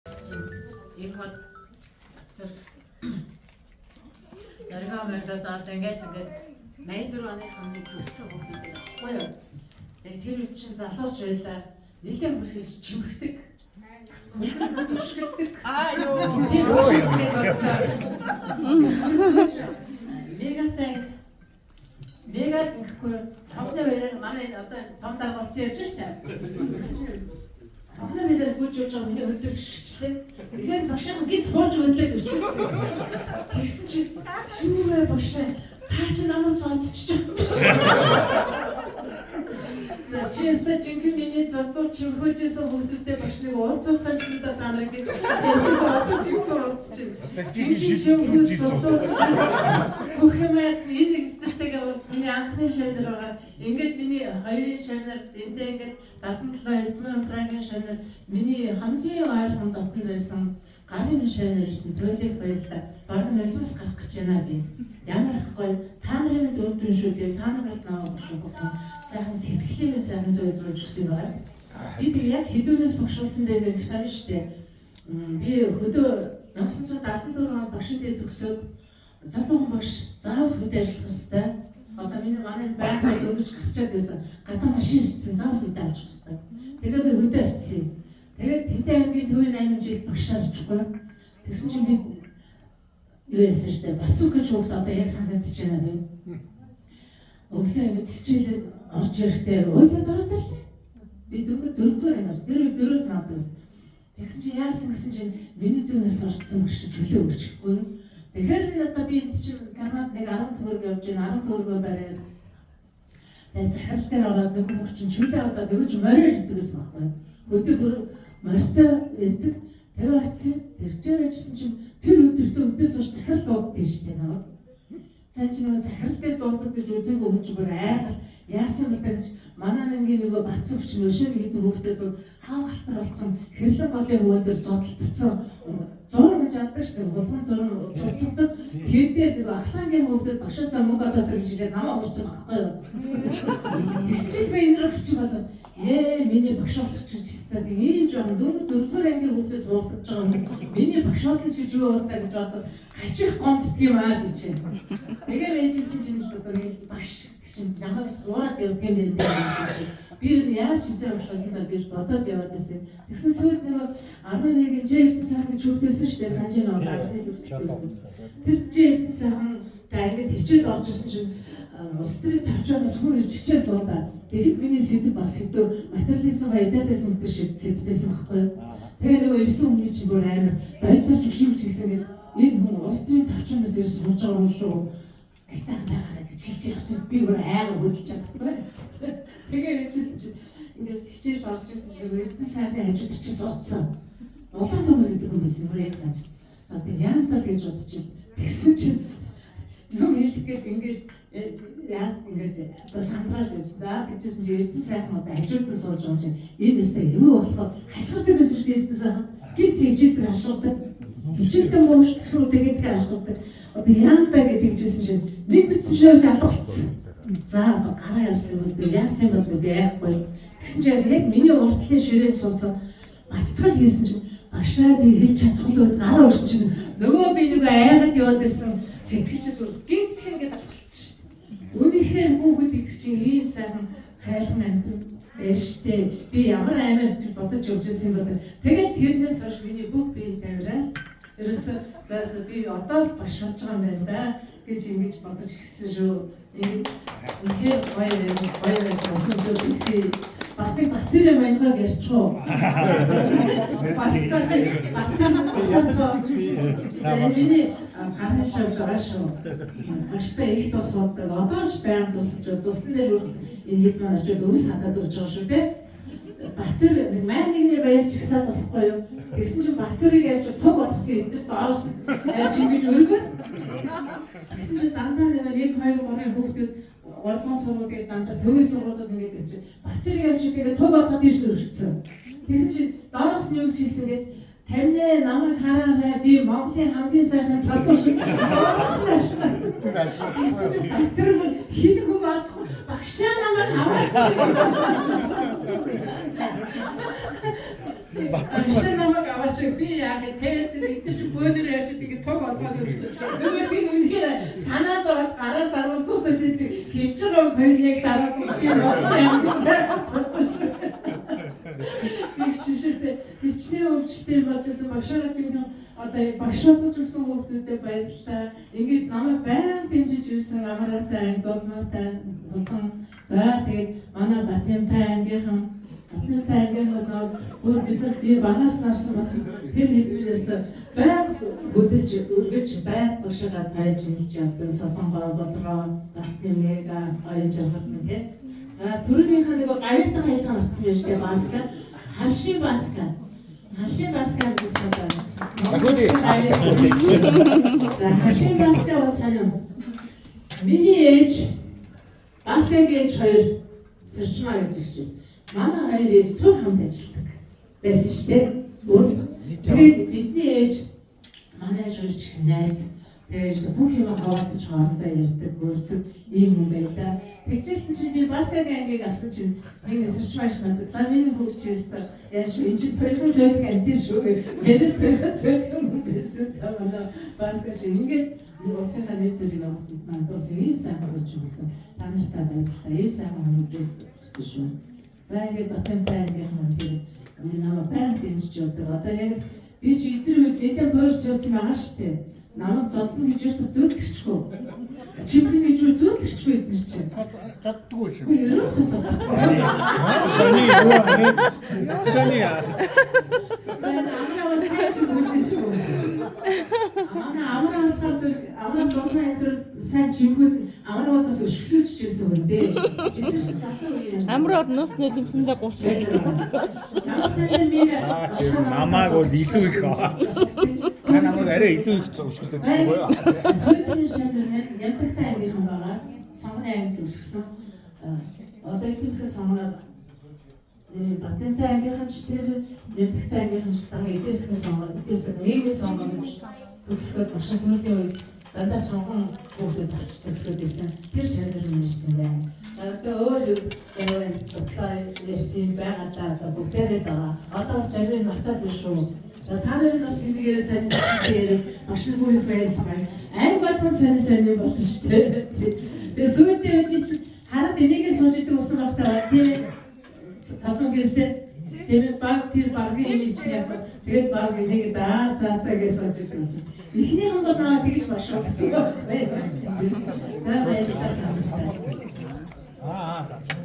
Энэ хол зоригоо мөрдөө заад ингээд ингээд 84 оны хамгийн төгссөн хүүхдүүд байхгүй юу? Тэгээд тэр үед чинь залууч байлаа. Нэлээд хүрхэж чимхдэг. Нэлээд бас өшгөлдөг. Аа ёо. Тийм Мегатай мега гэхгүй томны баяраар манай одоо том дарга болсон явж штэ. Томны баяраар гүйж явж байгаа миний өдөр гიშгчлээ. Тэгэхээр багшаа гинт хууч хөдлөөд өчгөлцсөн. Тэгсэн чинь юу вэ багшаа? Та чи намайг зодчихж. За чи өстой жинхэнэ миний зодвол чимхүүлжсэн хүмүүстэй багш нэг уулзах юмсан да та нар гэж ярьжсэн одоо жинхэнэ уулзчих. Жинхэнэ чимхүүл зодвол бүх юм яаж энэ эднэртэйгээ уулз миний анхны шавнар байгаа. Ингээд миний хоёрын шавнар эндээ ингээд 77 Эрдмэн унтрагийн шавнар миний хамгийн ойрхон дотн байсан гарын шавнар ирсэн туйлыг баярлаа. Бараг нулимс гарах гэж байна би. Ямар их гоё. Та нарын л үр дүн шүү дээ. Та нар л намайг бошгосон. Сайхан сэтгэлийн сайхан зүйл рүү өгсөн байна. Би тэг яг хэдүүнээс багшуулсан бэ гэж санаа шүү дээ. Би хөдөө 1974 онд багшин дээр төгсөөд залуухан багш заавал хөдөө ажиллах ёстой. Одоо миний манай байгаль дөнгөж гарчаад байсан. Гадаа машин ирсэн заавал хөдөө авчих ёстой. Тэгээ би хөдөө авчихсан юм. Тэгээд Тэнтэй аймгийн төвийн 8 жил багшаар очихгүй. Тэгсэн чинь би юу яасан штэ басук гэж хүүхд одоо яг санагдаж байна би. Өглөө ингэж хичээлээ орж ирэхдээ өглөө ороод ирлээ. Би дөрөвдүгээр ангиас тэр үе дөрөөс наадас. Тэгсэн чинь яасан гэсэн чинь миний дүүнээс орцсон багш чөлөө өгчихгүй. Тэгэхээр би одоо би энд чинь карманд нэг 10 төгрөг явж байна 10 төгрөгөө бариад. Тэгээд захирал дээр ороод нэг хүүхд чинь чөлөө аваад нөгөө чинь морио ирдэг гэсэн байхгүй. Өдөр бүр морьтой ирдэг. Тэгээ очив. Тэр чинь ажилласан чинь тэр өдөртөө өдөөс хойш захирал дууддаг шүү дээ намайг. Цаа чи нөгөө захирал дээр дууддаг гэж үзээгүй хүн чинь бүр айхал яасан бэ гэж манай нангийн нөгөө бацсан чинь өшөө нэг хэдэн хүүхдээ зур хав халтар болсон хэрлэн голын хөвөн дээр зодтолцсон зур гэж алдаг шүү дээ хулган зур зурддаг тэр дээр нөгөө ахлаангийн хүүхдүүд багшаасаа мөнгө олоод ирж илээ намайг хурцсан байхгүй юу. Тэгсэн чинь би энэ рүү чи болоо ээ миний багш болох гэж хэвээр тийм ийм жоохон дөрөвдүгээр ангийн хүүхдүүд хурдж байгаа юм. Миний багш болох гэж юу болтаа гэж бодоод хачих гомддөг юм аа гэж. Тэгээ мэйжсэн чинь одоо нэг багш чинь намайг хуураад явдаг юм байна дээ. Би яаж хизээ багш болно даа гэж бодоод яваад байсан. Тэгсэн сүүлд нөгөө 11 Ж Эрдэнэ сайхан гэж хүүхдээсэн шүү дээ санаж байна уу? Тэр Ж Эрдэнэ сайхан та ингээд хичээл орж исэн чинь улс төрийн тавчаанаас хүн ирж хичээл суулаа. Тэгэхэд миний сэдв бас хэдүү материализм ба идеализм гэдэг шиг сэдвээсэн байхгүй юу? Тэгээ нөгөө ирсэн хүний чинь бүр амар дойтож өшөөж хийсэн гэж энэ хүн улс төрийн тавчаанаас ирж сууж байгаа юм шүү. Айтайхан байгаарай гэж хэлж явсан. Би бүр айгаа хөдөлж чадахгүй. Тэгээ хэлжсэн чинь ингээд хичээл орж исэн чинь нөгөө Эрдэнэ сайхны хажууд очиж суудсан. Улаан төмөр гэдэг хүн байсан бүр яг санаж. За тэг яантал гэж бодож тэгсэн чинь юм хэлэх гээд ингээд яа ингээд одоо сандраал гэж за гэжсэн чинь Эрдэнэ сайхан одоо хажууд нь сууж байгаа чинь энэ өстэй юу болохоор хашгирдаг байсан шүү дээ Эрдэнэ сайхан. Гинт хичээл дээр хашгирдаг. Хичээлдээ муу шүү гэсэн үг тэгээд хашгирдаг. Одоо яантаа гэж хэлжсэн чинь нэг бичсэн шоож алгацсан. За одоо гараа явсан юм бол яасан юм бол би яахгүй. Тэгсэн чинь яг миний уртлын ширээ сууцсан баттгал хийсэн чинь багшаа би хэлж чадахгүй үед гараа өрсөн чинь нөгөө би нөгөө айгаад яваад ирсэн сэтгэлж зүр гинтх ингээд алгацсан шүү дээ. Үнэхээр хүүхэд гэдэг чинь ийм сайхан цайлган амьд штэ. Би ямар амар гэж бодож явж ирсэн юм бол тэгэл тэрнээс хойш миний бүх бие тавираа. Ерөөсөө за за би одоо л багш болж байгаа юм байна да гэж ингэж бодож ирсэн шүү. Ингээд үнэхээр гоё юм гоё юм болсон зүйл бас нэг бактери маньгааг ярьчих уу? Бас бактери миний гарын шав байгаа шүү. Багштай их тус суудаг. Одоо ч баян тусалж тусдан дээр хүртэл энэ хэд маань очиод өвс хатаад өгч байгаа шүү дээ. Батөр нэг маань нэгний баяр чигсаад болохгүй юу? Тэгсэн чинь Батөрийг яаж туг болгосон эдгээр доороос яаж ингэж өргөө. Тэгсэн чинь дандаа нэг 1 2 3-ын хүүхдүүд 3 дугаар сургуулийн дандаа төвийн сургуулиуд ингэж чинь Батөр явж тэгээ туг болгоод тийш өргөцсөн. Тэгсэн чинь доороос нь юу гэж хэлсэн гэж 50 намайг хараарай би Монголын хамгийн сайхан залуу шиг доороос нь ашиглаа. Тэгсэн чинь Батөр хэлэх үг олдохгүй багшаа намайг аваач. Багш намайг аваач, би яах юм те, эдгээр чи бөөнөр ярьж тэгээ тог олгоод ирсэн. Нөгөө тийм үнэхээр санаа зовоод гараас арван цуудад хийж байгаа юм хоёр яг дараагүй юм. Нэг жишээтэй хичнээн өвчтэй болж исэн багшаа чинь одоо багш болгож ирсэн хүүхдүүдэд баярлалаа. Ингээд намайг байнга дэмжиж ирсэн Амраатай анги, Долноотай болон за тэгээд манай Батнамтай ангийнхан, Батнамтай ангийнхан бол бүр бид нар би багаас нарсан бол тэр хэдвэрээс байнга хөдөлж өргөж байнга багшаагаа тайж илж явдаг Солонгоо, Болроо, Батнамыг оюун жаргал мэн тий. За, түрүүнийхээ нэг гавьяатан хаялгаа авсан юм шиг Баска, Харши Баска. Харши Баска гэсэн байна. Агууди. За, Харши Баска бас сонин. Миний ээж, Баскагийн ээж хоёр Зөрчмаа гэж ирчихсэн. Манай хоёр ээж цуг хамт ажилладаг байсан шүү дээ. Өөр. Тэгээд бидний ээж, манай ээж хоёр ч их найз. Тэгээд бүх юм хаваацаж хоорондоо ярьдаг, өрдөг ийм юм байл да. Тэгжсэн чинь би Баскагийн ангийг авсан чинь нэг Зөрчмаа ш надад, за, миний хүүхд чи өстө яаж шүү, энэ чинь туйлын зөөлхөн амтын шүү гэх. Тэр туйлын зөөлхөн хүн байсан та манай Баска чи. Ингээд улсынхаа нэр төрийг авсан маань бас ийм сайхан болж өгсөн. Та нартай баярлалаа. Ийм сайхан хүмүүстээ өгсөн шүү. За, ингээд Батантай ангийнхан маань тэр намайг байнга дэмжиж явдаг. Одоо яг би чи эдгээр үед нэгэн буур суусан байгаа шүү дээ. Намайг зодно гэж ерөөсөө дөөдлөчгүй. Чимхэн гэж юу зөөдлөчгүй эдгээр чинь. Чаддгүй шүү. Үгүй, ерөөсөө зоддохгүй. Сони юу вэ? Сони. За, энэ амраа бас сайн ч хөгжижсэн үү? Манай амраа болохоор зөв амраа дурнаа энэ сайн чимхүүл, амраа бол бас өшөглүүлчихсэн хүн дээ. Эдгээр чинь залуу үе юм. Амраад нууц нулимсандаа 30. Ямар сайн нэр Аа, чи намайг бол илүү их. Та намайг арай илүү их өшөглөж байсан гоё. Сүүлийн шандар Нямтагтай ангийнхан байгаа. Сонгоны анги төгссөн. Одоо эдгээр сонгоноор Батэнтай ангийнхан ч тэр Нямтагтай ангийнхан ч дараа эдээсгийн сонгоо, эдээсэг нийгмийн сонгоо төгсгөөд багш сүүлийн үед дандаа сонгон хүүхдүүд авч төгсгөөд байсан. Тэр шандар нь ирсэн байна. Одоо өөр бодлоо ярьсан байгаа да, одоо бүгдээрээ байгаа. Одоо бас зарим нь мартаад байна шүү. За, та нарын бас тэндгээр сайн сайн багш нар бүр их баярлалаа. Анги болгон сайн сайн болно шүү дээ. Тэгээ сүүлдээ би чинь хараад энийгээ сууж идэг усан багтаа, тийм ээ, толгон гэрэлтэй, тийм ээ, баг тэр багийн юм чинь яг тэгээд баг энийг даа за за гэж сууж идэг байсан. Эхнийхэн бол намайг тэгж багш болсон байхгүй. За, баярлалаа. Аа, за.